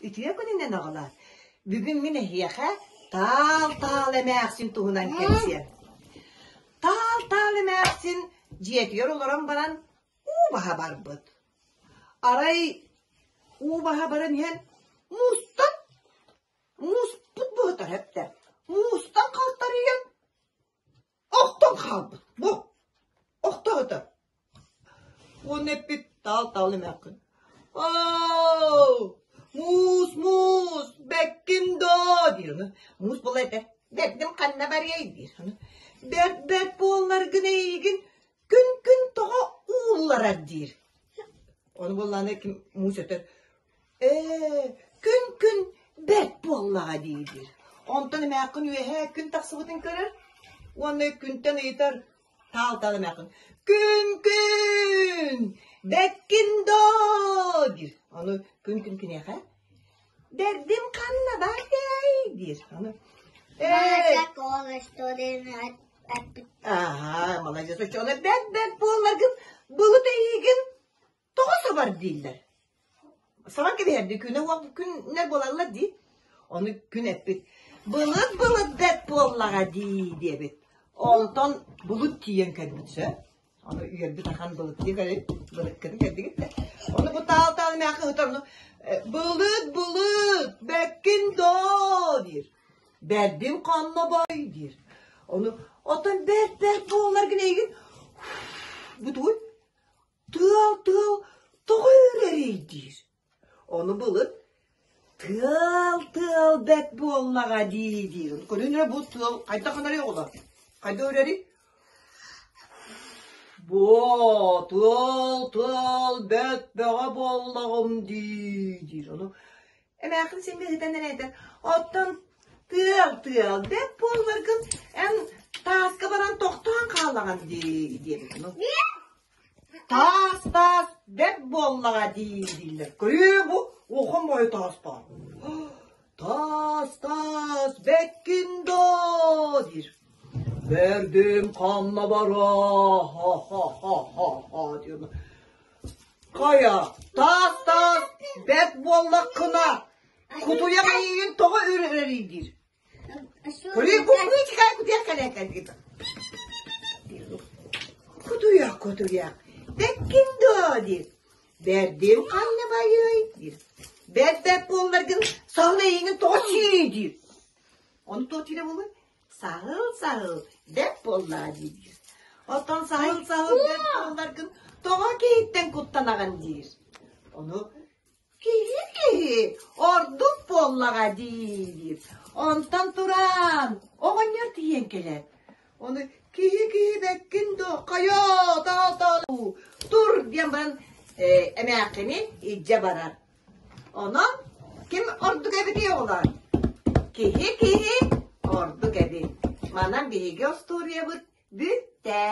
Үтүө күнүнэн оҕолоор! Бүгүн мин эһиэхэ Таал-Таал эмээхсин туһунан кэпсиэм. Таал-Таал эмээхсин дьиэтигэр олорон баран уу баһа барбыт. Арай уу баһа баран иһэн муустан мууспут быһытар эптэр муустан халтарыйан Охтон хаалбыт бу охтоото уонна эппит таал-таал эмээххин оо муус муус бэккин доо диир ону муус буола этэр бэрдим ханна барыай диир ону бэрт бэрт буолларгын эйигин күн күн тоҕо уулларар диир ону буоллаҕына ким муус өтөр Ээ, күн-күн бэрт буоллаҕа дии-диир. Онтон эмээххин үөһээ күн тахсыбытын көрөр уонна күнтэн ыйытар таал-таал эмээххин «Күн-күн, бэккин доо!» диир. Ону күн-күн киниэхэ «Бэрдим ханна бардай?» диир. Ону «Ээ, Аһаа, маладьыас оччоҕуна бэрт-бэрт буолларгын былыт эйиигин тоҕо сабар дииллэр. Сабан кэбиһэрдии күнэ уол күннэр буолаллар дии. Ону күн эппит былыт былыт бэрт буоллаҕа дии диэбит. Онтон булут тиийэн кэлбит сөп. Ону үөрбүт ахан былыт дии кэлин былыккын кэлдигит да. Ону бу таал-таал эмээххэ ыһытар ону былыт былыт бэккин доо диир. Бэрдим ханна бай диир. Ону оттон бэрт бэрт буолларгын эйигин бутуй Тыал-тыал тоҕо үрэрий диир. Ону былыт тыал-тыал бэрт буоллаҕа дии диир. Көрүн эрэ бу тыал хайдах гынарый оҕолор? Хайдах үрэрий? Буо, тыал-тыал бэрт бөҕө буоллаҕым дии диир. Ону эмээххин син биһитэн эрэ этэр. Оттон тыал-тыал бэрт буолларгын эн тааска баран тохтоон хаалаҕын дии диэбит. Ону Таас-таас бэрт буоллаҕа дии дииллэр. Көрүө бу уохан бойу таас баар. Таас-таас бэккин доо диир. Бэрдим ханна бара ха-ха-ха-ха диир. Хайа, таас-таас бэрт буоллаххына кутуйах эйигин тоҕо үрэрий диир. Кутуйах, кутуйах, бэккин дуо диир. Бэрдим ханна байыай диир. Бэрт бэрт буолларгын саһыл эйигин тоҕо сиэй диир. Ону туох диирэ буолуой? Саһыл, саһыл, бэрт буоллаа диир. Оттон саһыл, саһыл, бэрт буолларгын тоҕо киһиттэн куттанаҕын диир. Ону Киһи киһи ордук буоллаҕа дии-диир. Онтон туран оҕонньор тиийэн кэлэр. Ону киһи киһи бэккин дуо, хайоо, тоо-тоо тур диэн баран эмээххини илдьэ барар. Онон ким ордук эбитий оҕолор? Киһи киһи ордук эбит. Манан биһиги остуоруйабыт бүттэ.